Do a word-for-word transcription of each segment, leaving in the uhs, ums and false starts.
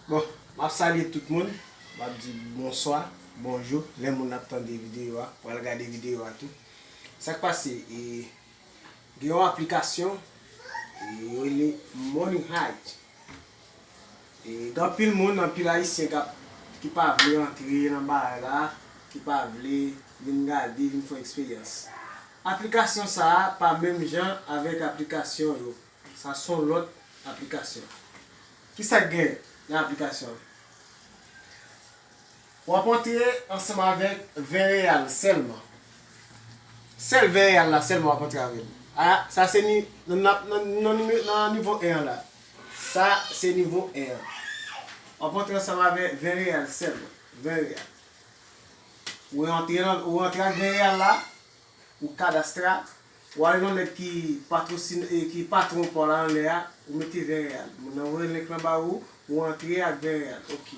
Bon, m ap salye tout moun. M ap di bonswa, bonjou, lè moun ap tande videyo a, pral gade videyo a tou. Sa k pase, e, gen yon aplikasyon, e, yo rele Money High. E, gen anpil moun, anpil Ayisyen k ap, ki pa vle antre nan bagay la, ki pa vle vin gade, vin fè eksperyans. Aplikasyon sa a pa menm jan avèk aplikasyon yo. Sa se yon lòt aplikasyon. Kisa k gen nan aplikasyon an? W ap antre ansanm avèk ven reyal sèlman. Sèl ven reyal la sèlman w ap antre avè l. A, sa se ni, nan, nan, nan, nan nime-, nan nivo en an la. Sa se nivo en an. W ap antre ansanm avèk ven reyal sèlman. Ven reyal. Ou antre nan, ou antre ak ven reyal la, ou kadastre, ou ale nan nèg ki patrosin-, e, ki patwon pa w la anlè a, ou mete ven reyal. Moun nan voye link lan ba ou, ou antre ak ven reyal. Ok.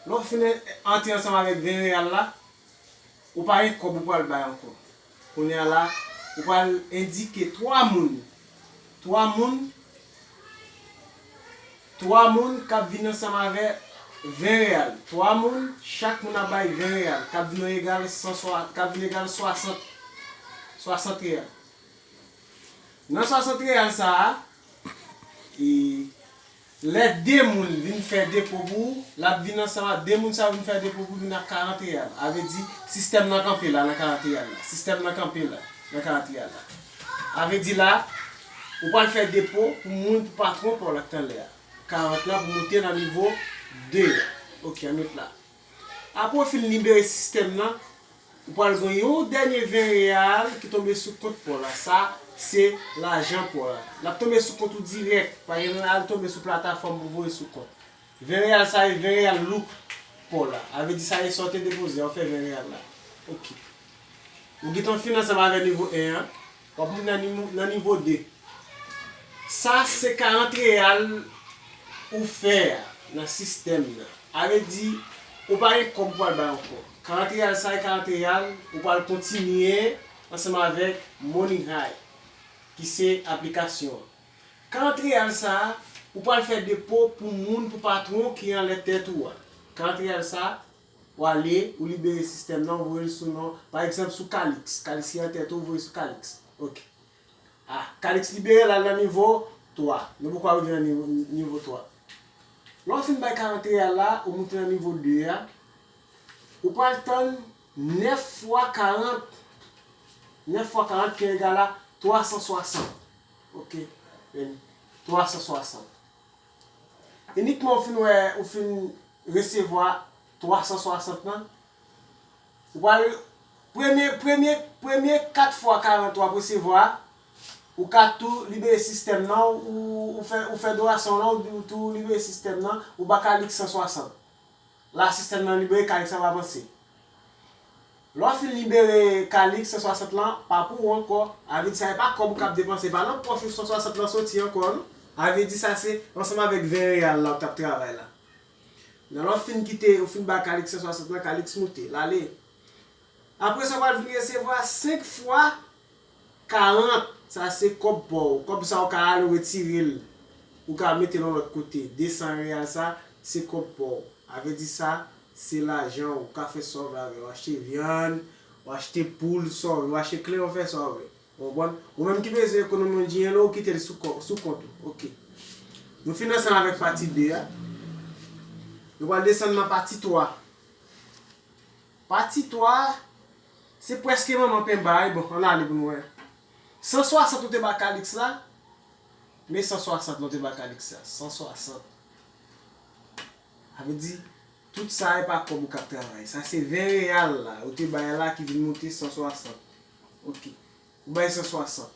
Lè w fin antre ansanm avèk ven reyal la, ou pa gen kòb ou pral bay ankò. Kounye a la, ou pral endike twa moun. Twa moun, twa moun k ap vin ansanm avè ven reyal. Twa moun, chak moun ap bay ven reyal, k ap vin egal san swa-, k ap vin egal swasant, swasant reyal. Nan swasant reyal sa a, e, lè de moun vin fè depo pou ou, l ap vin ansanm ak de moun sa yo vin fè depo pou ou vin ak karant reyal. A vle di, sistèm nan kanpe la nan karant reyal la. Sistèm nan kanpe la nan karant reyal la. A vle di la, ou pral fè depo pou moun, pou patwon pa w la k t anlè a. Karant la pou moute nan nivo de a. Ok, ann met la. Apre w fin libere sistèm nan, ou pral gen yon dènye ven reyal ki tonbe sou kont pa w la. Sa, se lajan pa w la. L ap tonbe sou kont ou dirèk. Pa gen al tonbe sou platafòm pou voye sou kont. Ven reyal sa e ven reyal louk pa w la. A vle di sa e sa w te depoze a, ou fè ven reyal la. Ok. Ou gentan fin ansanm avè nivo en an, w ap moute nan nivo, nan nivo de. Sa se karant reyal ou fè a nan sistèm nan. A vle di, ou pa gen kòb pou al bay ankò. Karant reyal sa e karant reyal, ou pral kontinye ansanm avèk Money High, ki se aplikasyon an. Karant reyal sa a, ou pral fè depo pou moun, pou patwon ki anlè tèt ou a. Karant reyal sa a, w ale, ou libere sistèm nan, ou voye l sou non, pa egzanp, sou Calix. Calix ki an tèt ou, ou voye sou Calix. Ok. Ah, Calix libere l al nan nivo twa. Nou poko rive nan nivo, nivo twa. Lè w fin bay karant reyal la, ou moute nan nivo de a. Ou pral tann nèf fwa karant. Nèf fwa karant ki egal a twa san swasant. Ok. Men, twa san swasant. Inikman ou fin wè, ou fin resevwa twa san swasant lan, ou pral, premye, premye, premye kat fwa karant w ap resevwa, ou ka tou libere sistèm nan, ou, ou fè, ou fè donasyon lan, ou, ou tou libere sistèm nan, ou ba Calix san swasant. La, sistèm nan libere, Calix ap avanse. Lè w fin libere Calix san swasant lan, pa pou ou ankò. A vle di sa, e pa kòb ou k ap depanse, pa nan pòch ou san swasant lan soti ankò, non. A vle di sa, se ansanm avèk ven reyal la ou t ap travay la. Nan lè w fin kite, ou fin ba Calix san swasant lan, Calix moute, l ale. Apre sa, w pral vin resevwa senk fwa karant, sa se kòb pa w. Kòb sa ou ka ale retire l. Ou ka mete l yon lòt kote. De san reyal sa, se kòb pa w. A vle di sa, se lajan ou ka fè sa w vle avè l. Ou achte vyann, ou achte poul, sa w vle, ou achte kle, ou fè sa w vle. Ou konprann? Ou menm ki bezwen ekonomi yon djenn, ou kite l sou kò-, sou kont ou. Ok. Nou fin ansanm avèk pati de a. Nou pral desann nan pati twa. Pati twa, se prèske manman penba, wi, bon, ann ale pou n wè. San swasant ou te ba Calix la, men san swasant lan ou te ba Calix la, san swasant. Sa vle di, tout sa e pa kòb ou k ap travay. Sa se ven reyal la, ou te bay la ki vin moute san swasant. Ok. Ou bay san swasant.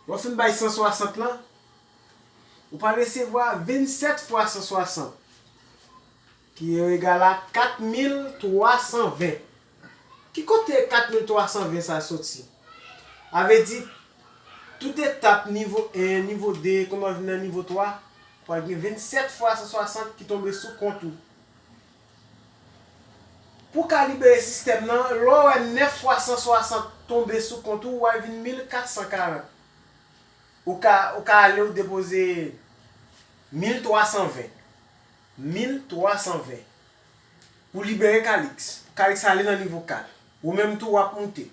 Lè w fin bay san swasant lan, ou pral resevwa vennsèt fwa san swasant, ki egal a kat mil twa san ven. Ki kote kat mil twa san ven sa soti? A vle di, tout etap nivo en, nivo de, kòman vin nan nivo twa, pral gen vennsèt fwa san swasant ki tonbe sou kont ou. Pou w ka libere sistèm nan, lè w wè nèf fwa san swasant tonbe sou kont ou, w wè vin mil kat san karant. Ou ka, ou ka ale ou depoze mil twa san ven. Mil twa san ven. Pou libere Calix. Calix ale nan nivo kat. Ou menm tou w ap moute.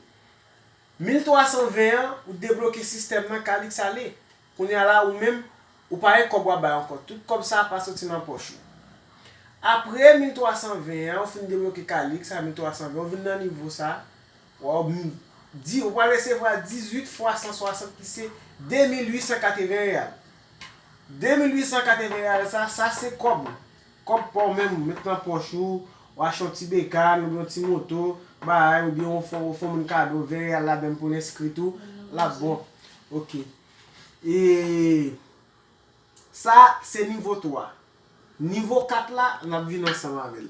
Mil twa san ven an, ou debloke sistèm nan, Calix ale. Kounye a la, ou menm, ou pa gen kòb w ap bay ankò. Tout kòb sa a pa soti nan pòch ou. Apre mil twa san ven an, ou fin debloke Calix a mil twa san ven, ou vin nan nivo sa a, w ap di, ou pral resevwa dizuit fwa san swasant ki se de mil uit san katreven reyal. De mil uit san katreven reyal sa, sa se kòb ou. Kòb pa w menm, ou met nan pòch ou, ou achte yon ti bekàn, oubyen yon ti moto, bay, oubyen ou fè, ou fè yon moun kado ven reyal ladan l pou l enskri tou, l ap bon. Ok. E sa, se nivo twa. Nivo kat la, n ap vin ansanm avè l.